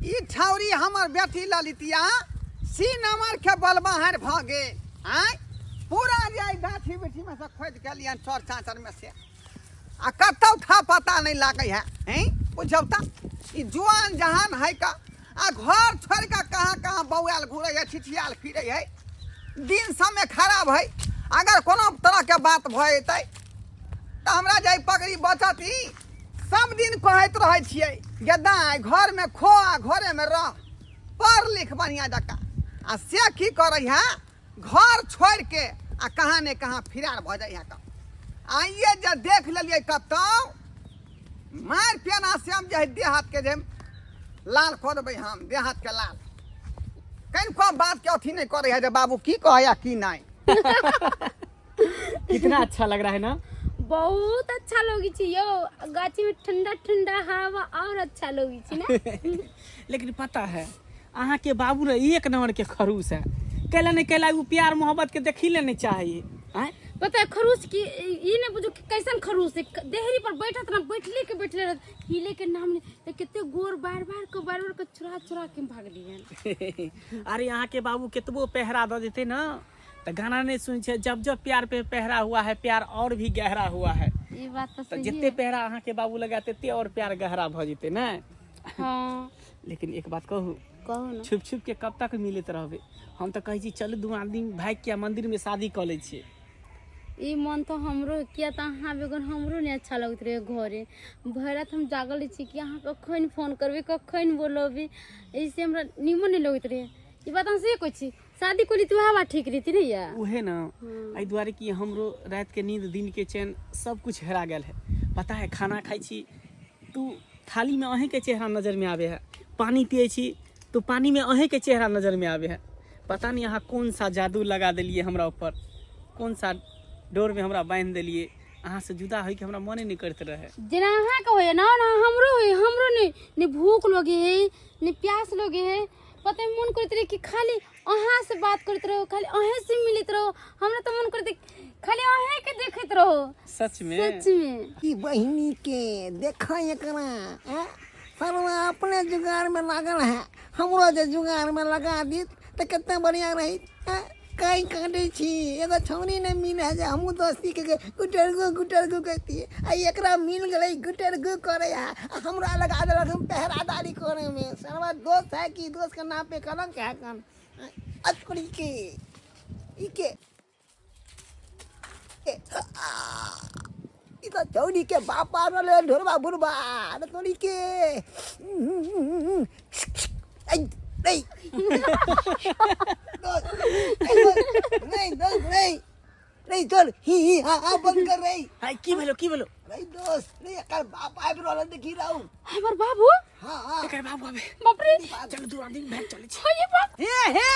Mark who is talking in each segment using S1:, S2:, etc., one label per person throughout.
S1: ई छौरी हमर बेटी ललितिया सी नंबर के बलबाहर भऽ गेल। आँय, पूरा जे एहि गाछी बिछी में से खोदि के लियन चौर चाँचर में से, आ कतौ था पता नहीं लागै है। हैं बुझौ तऽ ई जुआन जहान है का, आ घर छोड़ के कहाँ कहाँ बौआल घूरै है, छिछियाल फिरै है। दिन समय खराब है, अगर कोनो तरह के बात भऽ जेतै तऽ हमरा जे पगड़ी बचत। ई सब दिन कहैत रहै छियै जे दाइ घरमे खो आ घरेमे रह, पढ़ लिख बढ़िआँ जकाँ, आ से की करै है, घर छोड़ि के आ कहाँ ने कहाँ फिरार भऽ जाइ है। कऽ आइए जे देख लेलियै कतौ मारि पेना से हम जे है देह हाथ के जे लाल कऽ देबै, हम देह हाथ के लाल। कनिको बात के अथी नहि करै है जे बाबू की कहै आ की नहि।
S2: कितना अच्छा लग रहा है ना?
S3: बहुत अच्छा लगे छी यो, गाछी में ठंडा ठंडा हवा और अच्छा लगे छी ना।
S2: लेकिन पता है अहाँ के बाबू ने एक नंबर के खरूस है, कैला नहीं कैला वो प्यार मोहब्बत के देखी ले नहीं चाहिए। आँय?
S3: पता है खरूस की ई नहीं बुझो कि कैसन खरूस है, देहरी पर बैठत ना, बैठले के बैठले रहत, हिले के नाम नहीं, तो कितने गोर बार बार को बार बार को चुरा चुरा के भागली हन।
S2: अरे अहाँ के बाबू केतबो पहरा दऽ देते ना तो गाना नहीं सुन छे, जब जब प्यार पे पहरा हुआ है प्यार और भी गहरा हुआ है।
S3: ई बात तो
S2: तो
S3: सही
S2: जितने
S3: है।
S2: पहरा अहाँ के बाबू लगा तेते और प्यार गहरा भ जेते ना।
S3: हाँ।
S2: लेकिन एक बात कहू?
S3: कहू ना।
S2: छुप छुप के कब तक मिलत रहबे? हम तो कहै छी चलू दू आदमी भागि के मंदिर में शादी कऽ लै छियै।
S3: ई मन तो हमरो किया तऽ अहाँ बगैर हमरो नहीं अच्छा लगैत रहे। घरे भरि राति हम जागल छी कि अहाँ कखन फोन करबै, कखन बोलबै, ऐसे हमरा नीमन नहीं लगैत रहे। ई बात हम से कहै छी, शादी कोली तो वएह बात ठीक रहती नहीं या?
S2: उहे ना, एहि दुआरे कि हमरो रात के नींद दिन के चैन सब कुछ हेरा गेल है। पता है खाना खाइ छी तू थाली में अहें के चेहरा नजर में आवे है, पानी पिए छी तो पानी में अहें के चेहरा नजर में आवे है। पता नहीं अहाँ कौन सा जादू लगा देलिए हमरा ऊपर, कौन सा डोर में हमरा बांधि देलिए, अहाँ से जुदा होय के हमरा मने नहीं करते रहे।
S3: जेना अहाँ के होय ना ना हमरो होय, हमरो नहीं ने भूख लगे है ने प्यास लगे है। पता है मन करते रहे कि खाली अहाँ से बात करते रहो, खाली अहें से मिलत रहो। हमरा तो मन करते खाली अहें के देखत रहो।
S2: सच में?
S3: सच में।
S1: ई बहिनी के देखा एकरा, हैं? सरवा अपने जुगाड़ में लागल है, हमरो जे जुगाड़ में लगा दी तो कितना बढ़िया रही। हैं? कहीं काटे छी एगो छौनी नहीं मिले है जे हमहूँ दोस्ती के गुटर गु गुटर गु कहती, आ एकरा मिल गेलै गुटर गु करे है, आ हमरा लगा देलक हम पहरादारी करे में। सरवा दोस्त है कि दोस्त के नाम पे कलंक है कन अतरी के ई के ई तो छौनी के बाप आ रहलै ढोरबा बुढ़बा तोरी के। नहीं नहीं दोस्त नहीं नहीं चल ही ही हाँ हाँ बंद कर रही।
S2: हाय की भेलो की भेलो?
S1: नहीं दोस्त नहीं एकर बाप आबि रहल देखी रहू।
S3: हमर बाबू?
S1: हाँ हाँ
S2: एकर बाबू आबे।
S3: बाप रे।
S2: चल दू आदमी भाग चले छी।
S3: हे बाप।
S1: हे हे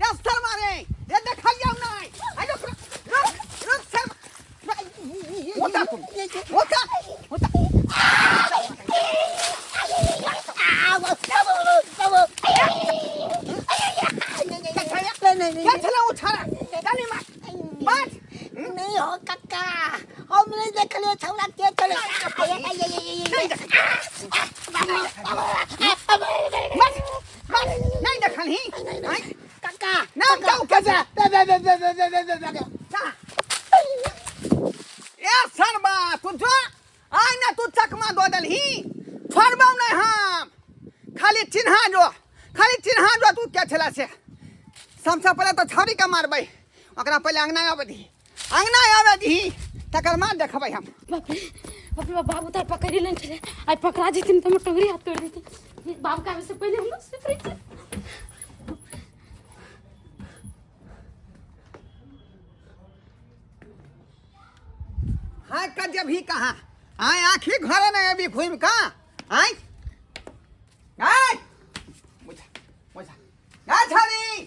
S1: ये सर मारे ये देखलियौ नहीं। आइ रुक रुक रुक सर होता तुम होता होता। क्या छला ओ छाड़ा चली मार मार।
S4: नहीं हो कक्का, हम नहीं देखले छौड़ा के चले।
S1: नहीं देखलही
S4: कक्का।
S1: नाम जाऊ के जा ए सरबा तू जो आइ ना तू चकमा दो देलही, छोड़बौ नहीं हम। खाली चिन्हा जो, खाली चिन्हा जो तू क्या छला से। सबसे पहले तो छौड़ी के मारबै, ओकरा पहले अंगना आबै दही, अंगना आबै दही, तकर बाद देखबै हम।
S3: बाप रे बाप रे, बाबू तार पकड़ि लेने छलै, आइ पकड़ा जेथिन तऽ हमर टोकरी हाथ तोड़ि देथिन। बाबू के आबै से पहिले हम सुति रहै छी।
S1: हाँ कब भी कहाँ आय आखी घरे नहीं अभी घूम का आय आय मुझा मुझा आ छारी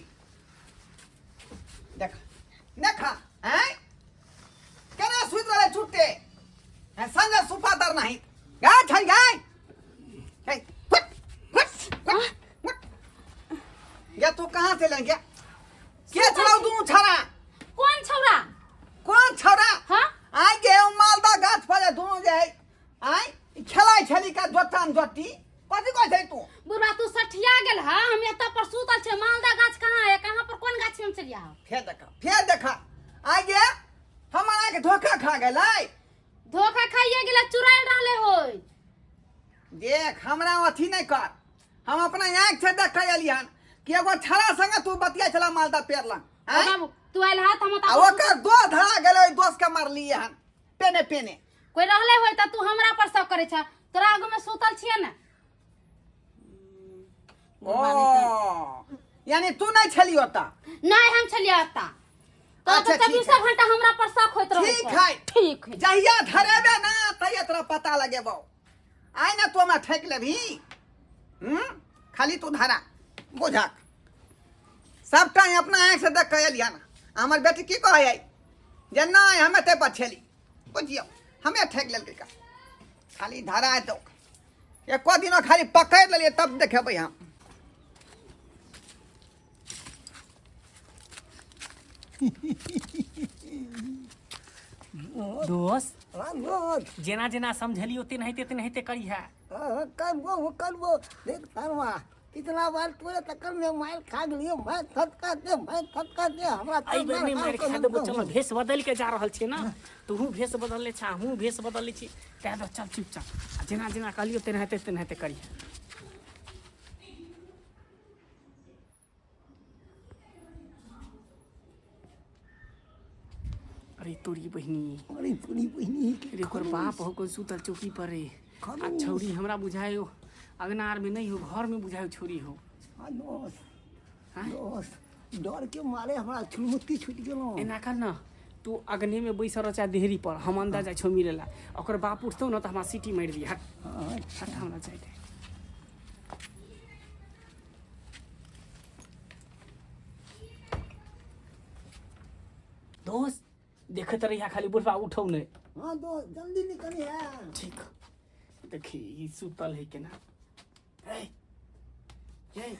S1: देख देखा आय केना सुति रहले छुट्टे संजय सुफा दर नहीं गा छारी गाय ए फुट फुट फुट फुट या तू कहाँ से ले गया के छड़ाऊ तू छड़ा?
S3: कौन छौड़ा?
S1: कौन छौड़ा?
S3: हाँ?
S1: आइ गे मालदा गाछ पर दुनू जे है आइ खेलाइ छली का जोटाम जोटी कथी कहै छै तू?
S3: बुढ़वा तू सठिया एतऽ पर सुतल छै। मालदा गाछ कहाँ है? कहाँ पर कोन गाछ में हम चलिया?
S1: फेर देखा, फेर देखा, आगे हमर आके धोखा खा गेलै।
S3: धोखा खाइए गेला, चुरायल रहले होय।
S1: देख, हमरा अथी नहीं कर, हम अपना आँख से देख के एलिहन कि एगो छड़ा संगे तू बतिया छला मालदा पेड़ लंग।
S3: ओ बाबू, तू आयल हाथ हम
S1: आ ओकर दोस्त धरा गेलै, ओहि दोस्त के मारलिए हन पेने पेने।
S3: कोई रहले होय त तू हमरा पर शक करे छ? तोरा आगू में सुतल छियै ने।
S1: ओ यानी तू नहीं छली ओता?
S3: नहीं, हम छलियै ओता। तो
S1: अच्छा,
S3: तो
S1: ठीक
S3: 24 घंटा हमरा पर शक होइत रहै।
S1: ठीक है।
S3: ठीक है।
S1: जहिया धरेबे ना तहिया तोरा पता लगेबौ। आइ ना तू हमरा ठकि लेबही। खाली तू धरा बुझक, सबटा अपना आँखि से देख के एलिहन। हमर बेटी की कहै है जे नहि हमे ताहि पर छेली, बुझियौ हमे ठकि लेलकै का। खाली धरा दौ, एको दिना खाली पकड़ि लेलियै तब देखेबै हम।
S2: दोस्त,
S4: राम।
S2: जेना जेना समझलियो तेनाहिते तेनाहिते करी है।
S4: करबो करबो। देख धर्मा, इतना बार तोरे तक्कर में मार खा गेलियो, मैं थटका दे, मैं थटका दे हमरा।
S2: एहि बेर नहि मारि खा देबो। चल, भेष बदलि के जा रहल छियै ने, तूहू भेष बदलले छा, हमहूँ भेष बदलले छी, तैं दऽ चल चुपचाप आ जेना जेना कहलियो तेनाहिते तेनाहिते करिहे। अरे तोरी बहिनी।
S4: अरे तोरी बहिनी।
S2: अरे ओकर बाप हो कोई सुतल चौकी पर रे। आ छौरी हमरा बुझायो अगना आर में नहीं हो, घर में बुझायो छौरी हो।
S4: हाँ दोस्त, दोस्त, डर के मारे हमरा छुलमुत्ती छूटि गेलो।
S2: एना कर न, तू अगने में बैसल रह चाहे देहरी पर, हम अंदर जाइ छौ मिले ला। ओकर बाप उठतौ न तऽ हमरा सीटी मारि दिहे। हट हट, हमरा जाइ दे। दोस्त, देखैत रहिया खाली, बुढ़बा उठौ नहि।
S4: हाँ दोस्त, जल्दी निकली है।
S2: ठीक, देखी ई सुतल है केना। ए ए,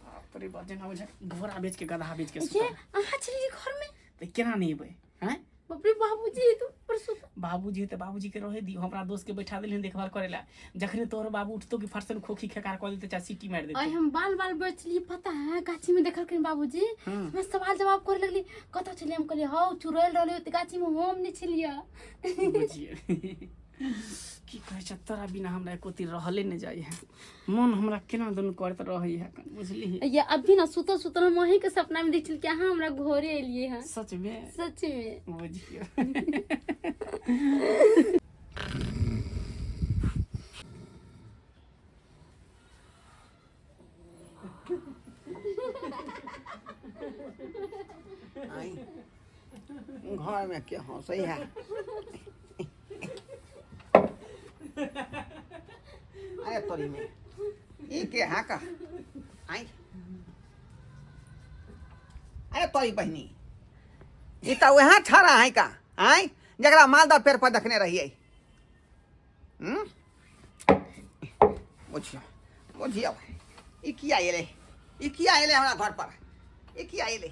S2: बाप रे बाप, जेना बुझा घोड़ा बेच के गधा बेच के
S3: ये
S2: सुतल।
S3: अहाँ छलियै घर में?
S2: तऽ केना नहि एबै हैं?
S3: बाप रे, बाबूजी तो पर सुतल।
S2: बाबूजी तऽ बाबूजी के रहे दियौ, हमरा दोस्त के बैठा देलियन देखभाल करे ला। जखने तोहर बाबू उठतो कि फरसन खोखी खेकार कऽ देते चाहे सीटी मारि
S3: आई
S2: देते।
S3: हम बाल बाल बचलिए, पता है? गाछी में देखलखिन बाबूजी, मैं सवाल जवाब करे लगली, कतऽ छलियै? हम कहलियै हौ चुड़ैल रहलै ओते गाछी में, हम नहि छलियै।
S2: बुझिए की कहै छै, तोरा बिना हमरा एको तीर रहले नहि जाइ है, मन हमरा केना दुनू करैत रहै है, बुझलिही?
S3: ये अभी ना सुतल सुतल हम वहीं के सपना में देखल कि अहाँ हमरा घरे एलिए हैं।
S2: सच में?
S3: सच में।
S2: बुझिए।
S1: आई घर में के हंसै है? अरे तोरी में ई के है का? आई, अरे तोरी बहिनी, ई तऽ वएह छड़ा है का आइ जकरा मालदा पेड़ पर देखने रहियै? हम्म बुझियौ, बुझियौ, ई किया एलै? ई किया एलै हमरा घर पर? ई किया एलै?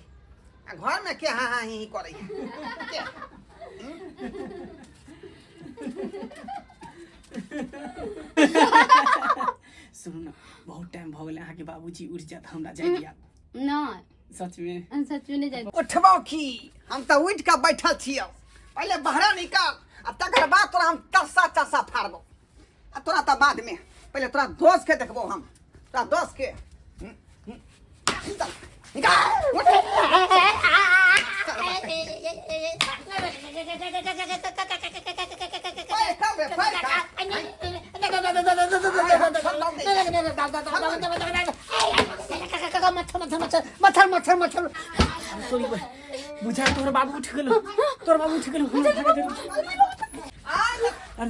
S1: आ घर में के हाँ हाँ ही ही करै है के?
S2: सुनू ने, बहुत टाइम भऽ गेलै, अहाँके बाबूजी उठि जायत, हमरा जाय दिया।
S3: नहि।
S2: सच में?
S3: सच में नहीं जाए।
S1: उठबौ की, हम तऽ उठि कऽ बैठल छियौ। पहिले बहरा निकाल आ तकर बाद तोरा हम चस्सा चस्सा फाड़बौ। आ तोरा तऽ बादमे, पहिले तोरा दोस्त के देखबौ हम, तोरा दोस्त के। चल, निकाल, उठ। पैर खा बे, पैर खा।
S4: मच्छर मच्छर मच्छर मच्छर मच्छर मच्छर।
S2: तोरी बुझा तोहर बाबू उठि गेलो, तोहर बाबू उठि गेलो। अरे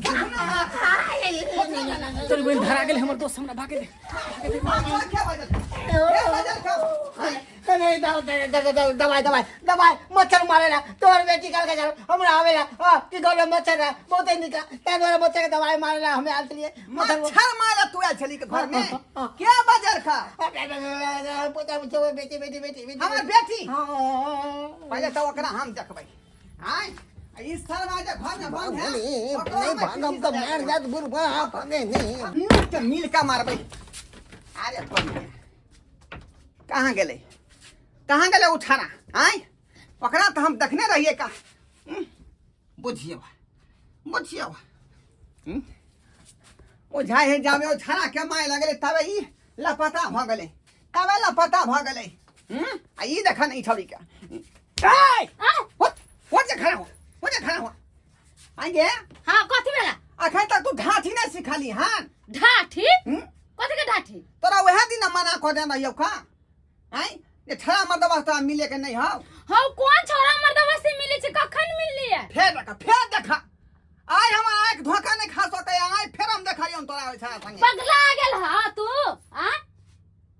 S2: तोरी बहिन, धरा गेल हमर दोस्त, हमरा भागे दे।
S4: दवाई दवाई दवाई, मच्छर मारेला तोहर बेटी कल के हमरा आवेला कि घर में मच्छर है बहुत निका, ताहि दुआरे मच्छर के दवाई मारेला हमे आयल छलियै। मच्छर
S1: मच्छर मारे तू आयल छली के घर में? के बजल खा?
S4: पोता, बेटी बेटी बेटी बेटी।
S1: हमर बेटी?
S4: हाँ।
S1: पहिले तऽ ओकरा हम देखबै। आय ई साला जे घर में बंद है,
S4: नहीं
S1: ओकरो
S4: नहीं
S1: हम
S4: भागम तऽ मार जात बुढ़बा, भागे नहीं।
S1: के मिल के मारबै। अरे। अरे तोरी कहाँ गेलै कहाँ गेलै ओ छाड़ा आँय ओकरा तऽ हम देखने रहियै का बुझियौ बुझियौ बुझाइ है जाबे ओ छाड़ा के माय लगलै तबे ई लापता भऽ गेलै तबे लापता भऽ गेलै आ ई देख ने ई छौड़ीके ए हो जे खड़ा हो हो जे खड़ा हो आइए
S3: हाँ कथी भेला
S1: अखन तक तू ढाठी नहि सिखली हन
S3: ढाठी
S1: हम्म?
S3: कथी के ढाठी
S1: तोरा वएह दिन मना कऽ देने रहियौ का आँय जे छड़ा मर्दबा तोरा मिले के नहीं हौ
S3: हौ कोन छोरा मर्दवा से मिले छै कखन मिलली है
S1: फेर देखा फेर देखा आइ हमर आँखि धोखा नहि खा सकै आइ फेर हम देखलियौ तोरा ओहि छड़ा संगे
S3: पगला गेल हा तू आ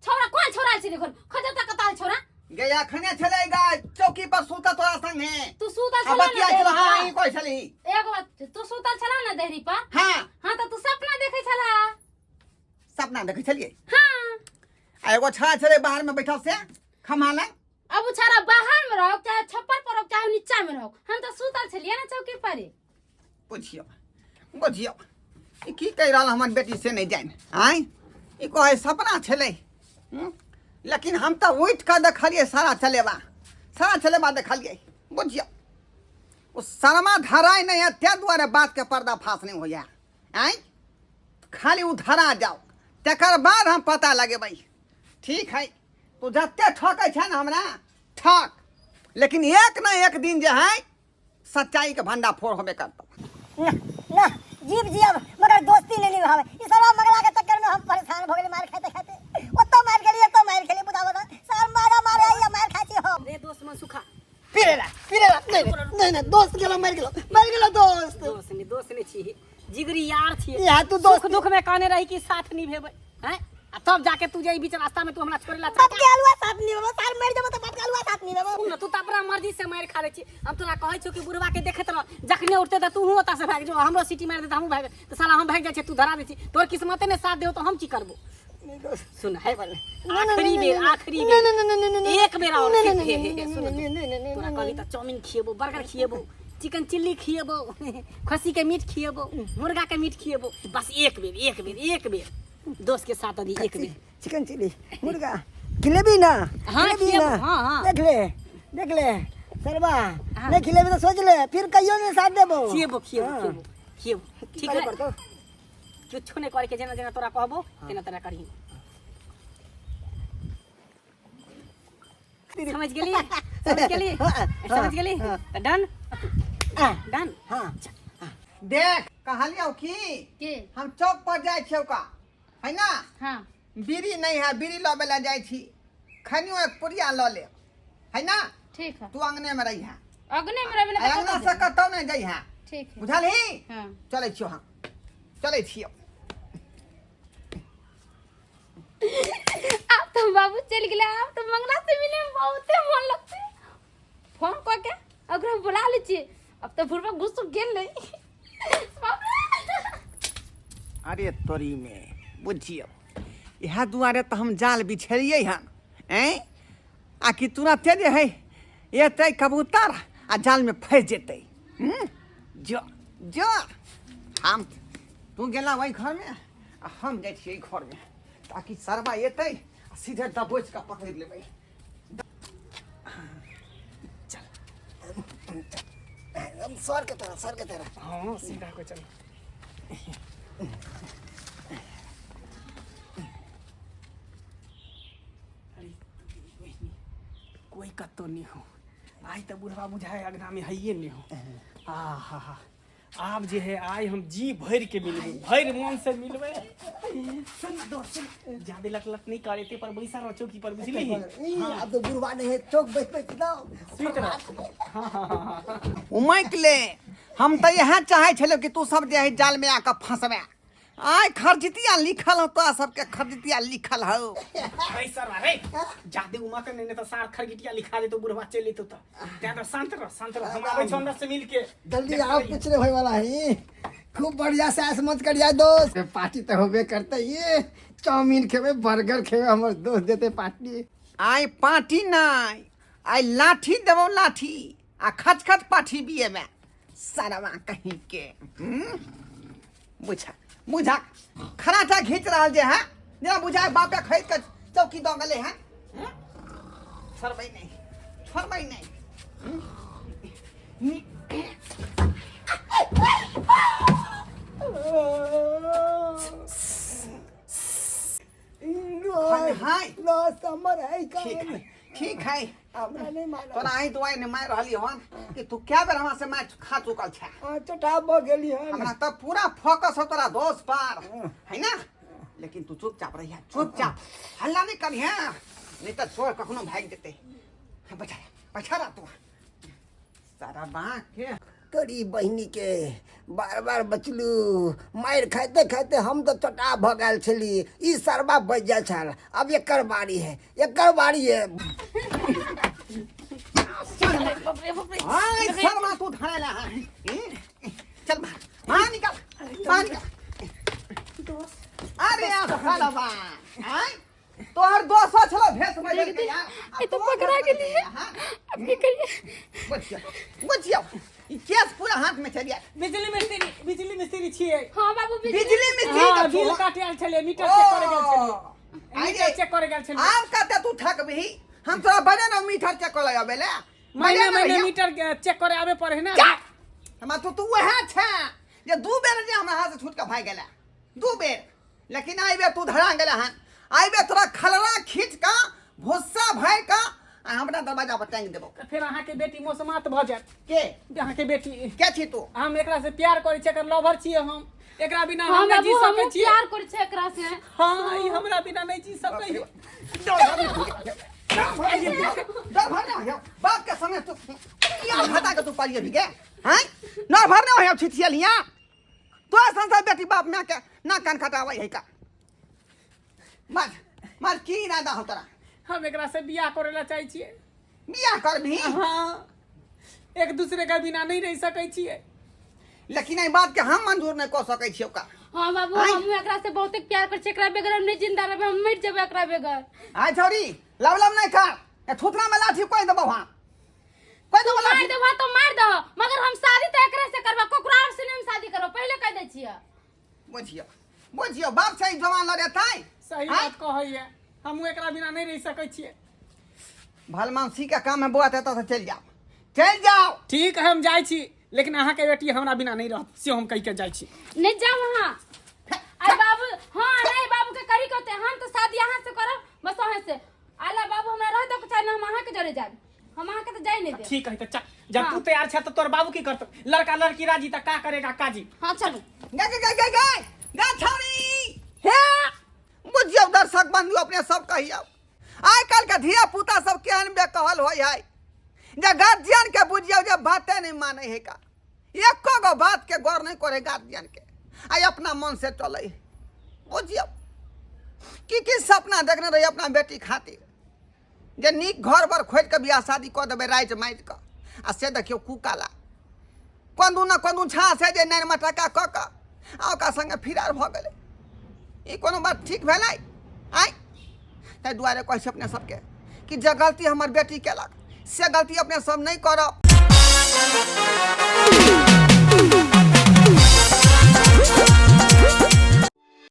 S3: छोरा कोन छोरा छै देखो खजता कता छोरा
S1: गे अखने छलै गा चौकी पर सुतल तोरा संगे
S3: तू सुतल
S1: आ
S3: छला ना
S1: बतिया छल हाँ
S3: देहरी
S1: ई कहै छली
S3: पर? एगो बात तू सुतल छला ना देहरी पर
S1: हाँ
S3: हाँ त तू सपना देखै छला
S1: सपना देखै छलियै
S3: हाँ
S1: आ एगो छड़ा छलै बाहर में बैठल से खम्हा लग
S3: अब उ छाड़ा बाहर में रहो चाहे छप्पर पर रहो चाहे नीचा में रहो हम तो सुतल छलियै ना चौकी पर
S1: बुझियौ बुझियौ ई की कहि रहल हमर बेटी से नहि जानि आँय ई कहै सपना छलै हूँ? लेकिन हम तऽ उठि कऽ देखलियै सारा चलेबा सारा चलेबा देखलियै बुझियौ ओ शर्मा धराइ नहि है ताहि दुआरे बातके पर्दाफाश नहि होइए आँय खाली ओ धरा जाओ तकर बाद हम पता लगेबै ठीक है तू जते ठकै छै ने हमरा ठक लेकिन एक न एक दिन जे है सच्चाई के भंडाफोड़ होबे करतौ
S4: ना ना जीव जियब मगर दोस्ती नहीं निभावे ई साला मगला के चक्कर में हम परेशान भ गेली मार खाते खाते ओतो मार गेली एतो मार खेली बुझाबो त सार मारा मारे आइया मार खाची हम
S2: रे दोस्त मन सुखा
S4: पीरेला पीरेला नहीं नहीं नहीं दोस्त गेलो मर गेलो मर गेलो दोस्त
S2: दोस्त नहीं दोस्त नहीं छी जिगरी यार छी
S4: यहाँ तू दोस्त
S2: सुख दुख में कहने रही कि साथ निभेबै हैं आ तब जाके तू जे बीच रास्ता में तू हमरा छोड़े ला
S4: बाप के हलवा साथ निभाबो सार मर जबो त बाप के हलवा साथ निभाबो
S2: सुन न, तू त अपना मर्जी से मार खा ले छी हम तोरा कहै छौ कि बुढ़वा के देखैत रह जखने उठते त तू ओता से भागि जो हमरो सीटी मारि देते हमहूँ भागि त साला हम भागि जाइ छियै तू धरा दै छी तोर किस्मते ने साथ देहो त हम की करबो सुन है आखिरी बेर आखिरी बेर एक बेर और हे, हे, हे, सुन तोरा कहली त चाउमीन खिएबो बर्गर खिएबो चिकन चिल्ली खिएबो खस्सी के मीट खिएबो मुर्गा के मीट खिएबो बस एक बेर एक बेर एक बेर दोस्त के साथ अभी एक बेर
S4: चिकन चिली मुर्गा खिलेबी ना
S2: हाँ,
S4: खिलेबी
S2: खिएबो,
S4: ना
S2: हाँ, हाँ।
S4: देख ले देख ले सरबा
S2: हाँ।
S4: नहीं खिलेबी तो सोच ले फिर कहियो नहीं साथ देबो
S2: खिएबो खिएबो
S4: हाँ।
S2: खिएबो खिएबो
S4: की
S2: ठीक
S4: करे
S2: है
S4: पड़तौ?
S2: किछो नहीं करे के जेना जेना तोरा कहबो तेना तेना करही समझ गेली समझ गेली
S4: हाँ, हाँ,
S2: समझ गेली
S4: हाँ।
S2: तऽ डन
S4: हाँ,
S2: डन
S4: हाँ
S1: देख कहलियौ की
S3: के
S1: हम चौक पर जाइ छियौ का है ना
S3: हाँ
S1: बीड़ी नहीं है बीड़ी लबे ला जाइ छी खनियो एक पुड़िया लऽ लेब है ना
S3: ठीक है
S1: तू अंगने में रही है
S3: अग्नि में रहे
S1: अंगना से कतौ नहीं जाइ है
S3: ठीक है
S1: बुझलही
S3: हाँ
S1: चलै छियौ हम चलै छियौ
S3: अब तो बाबू चल गया अब तो मंगला से मिले में बहुते मन लगते फोन कऽ के ओकरा बुला लै छियै अब तो बुढ़बा गुस्सा गेल नहीं बाप रे।
S1: अरे तोरी में बुझियौ इएह दुआरे तऽ हम जाल बिछेलियै हन ऐं आ कि तुरते जे है एतै कबूतर आ जालमे फँसि जेतै हूँ जो जो हम तू गेला ओहि घरमे आ हम जाइ छियै एहि घरमे ताकि सरबा एतै आ सीधे दबोच कऽ पकड़ि लेबै
S4: हम सर के तरह सर के तरह
S2: हाँ सीधा को चल अरे बहिनी, कोई कत्तो नहीं हो आइ तऽ बुढ़वा बुझाय अगना में हइये नहीं हो आ हा हा आब जे है आइ हम जी भरि के मिलबै भरि मन से मिलबै सुन दोस्त सुन ज्यादे लट लट नहीं करे ते पर बैसा रहो चौकी पर बुझली
S4: ई, अब तो बुढ़वा नहीं है चौक बैठ बैठ दो
S2: सुति रह हाँ हाँ हाँ हाँ
S1: उमैक ले हम तऽ इएह चाहै छलियौ कि तू सब जे है जाल में आके फंसबे आइ खरजितिया लिखल हौ तोरा सबके खरजितिया लिखल हौ
S2: अरे सर अरे जादे उमा के नहीं तो सार खरगिटिया लिखा देतो बुढ़वा चल लेतो तो त्या तो शांत रह शांत रह हम आबै छौ अंदर से मिल के
S4: जल्दी आओ कुछ नहीं होए वाला है खूब बढ़िया से ऐश मत करिया दोस्त पार्टी तो होबे करते ये चाउमीन खेबे बर्गर खेबे हमर दोस्त देते पार्टी
S1: आइ पार्टी नहि आइ लाठी देबौ लाठी आ खच खच पाठी बिये में सरवा कहीं के हम्म? बुझा बुझा खराटा घींच रहल जे है जेना बुझाय बापे खरीद के चौकी दऽ गेलै हँ हँ? छोड़बै नहि छोड़बै नहि हाय
S5: समर है
S1: ठीक है ठीक है
S5: हमरा नहीं मारा
S1: तोरा अही दुआई ने मारि रहली हन कि तू क्या बेर हमरा से मारि खा चुकल छै
S5: हाँ चटा भ गेली हन
S1: हमरा तऽ पूरा फोकस हो तोरा दोस्त पर है ना लेकिन तू चुपचाप रहिया चुपचाप हल्ला नहीं करिहे नहीं तऽ चोर कखनो भागि जेतै बैठा बैठा रह तू सारा बाँक के
S5: तोरी बहिनी के बार बार बचलू मारि खाइते खाइते हम तऽ चटा भऽ गेल छली ई सरबा बचि जाइ छल अब एकर बारी है एकर बारी है
S1: हाय शर्मा तू धरेला है चल बाहर बाहर निकल बाहर निकल अरे यार साला बा आय तोहर दोस्त छलो भेष बदल के यार
S3: ई तो पकड़ा गेली है। अब की करिए
S1: बचियो बचियो ई केस पूरा हाथ में चल गया
S2: बिजली मिस्त्री बिजली मिस्त्री छियै
S3: हाँ बाबू
S1: बिजली मिस्त्री
S2: हाँ
S1: का
S2: बिल
S1: छो।
S2: काटे आयल छलियै मीटर चेक करे गेल छलियै
S1: आइ
S2: मीटर चेक करे गेल छलियै
S1: आब कते तू थकबही हम तोरा बड़े ना मीटर चेक करे आबे ले
S2: महीना महीना मीटर के चेक करे आबे पड़े है ना
S1: हमरा तो तू वएह छै जे दू बेर जे हमरा हाथ से छूट के भागि गेला दू बेर लेकिन आई बेर तू धरा गेला हन आई बेर तोरा खलरा खींच के भुस्सा भरि के आ हमरा दरवाजा पर टांगि देबो
S2: तऽ फेर अहाँके बेटी मोसमात भऽ जायत
S1: के
S2: अहाँके बेटी
S1: के छी तू
S2: हम एकरा से प्यार करै छी एकर लवर छियै हम एकरा बिना
S3: हाँ
S2: हम नहि जी
S3: बाबू
S2: सकै
S3: हमहूँ
S2: छियै
S3: प्यार करै छै एकरा से
S2: हाँ ई हमरा बिना नहि जी सकै है
S1: डर भरने हो बाप के समय तू यार हटा के तू पालिए भी गे हैं नर भरने हो छिछियल हिया तो संसार बेटी बाप माय के ना कान खटाबै है का मार मार की इरादा हो तोरा
S2: हम एकरा से बियाह करे ला चाहै छियै
S1: बियाह करबही
S2: हाँ एक दूसरे के बिना नहीं रह सकै छियै
S1: लेकिन एहि बात के हम मंजूर नहि कऽ सकै छियै ओकरा
S3: हाँ बाबू
S1: आँय?
S3: हमहूँ एकरा से बहुते प्यार करै छियै एकरा बगैर हम नहि जिंदा रहबै हम मरि जेबै एकरा बगैर
S1: आय छौरी लव लव नहि कर ए थुथना में लाठी कोइ देबौ हाँ कोइ देबौ
S3: मार
S1: लाठी
S3: देबह तो मार दह मगर हम शादी तो एकरे से करबा ककरो और से नहीं हम शादी करबा पहले कह दै छियै
S1: बुझियौ बुझियौ बाप से जवान लड़ेतै
S2: सही
S1: आँय?
S2: बात कहैया हमहूँ एकरा बिना नहीं रह सकै छियै
S1: भलमानसी के काम है बौआ तऽ एतऽ से चलि जाओ चलि जाओ
S2: ठीक है हम जाइ छी लेकिन अहाँके बेटी हमरा बिना नहीं रहत से हम कहि के जाइ छी
S3: नहीं जाओ वहाँ अरे बाबू हाँ नहीं बाबू के करी कहते हम तो शादी यहाँ से करब बस अहाँ से आला बाबू हमरा रह दो चाहे ना हम अहाँ के जरे जाब हम अहाँ के तो जाई नहीं दे
S2: ठीक है तो चल जब
S3: हाँ।
S2: तू तैयार छ तो तोर बाबू की करतो लड़का लड़की राजी त का करेगा काजी
S3: हाँ चलू
S1: गे गे गे गे गे गे छौरी हे बुझियौ दर्शक बंधु अपने सब कहियौ आइ काल्हि के धिया पुता सब केहन बेकहल होइ है जे गार्जियन के बुझियौ जे बाते नहि मानै है का एको गो बात के गौर नहि करे गार्जियन के आइ अपना मन से चलै है बुझियौ की की सपना देखने रही अपना बेटी खातिर जे नीक घर बर खोजि कऽ बियाह शादी कऽ देबै राति मारि कऽ आ से देखियौ कुकाला कोन ने कोन छाँ से जे नारि मटका कऽ कऽ आ ओकरा सङ्गे फिरार भऽ गेलै ई कोनो बात ठीक भेलै आँय ताहि दुआरे कहै छी अपने सबके कि जे गलती हमर बेटी केलक से गलती अपने सब नहि करब।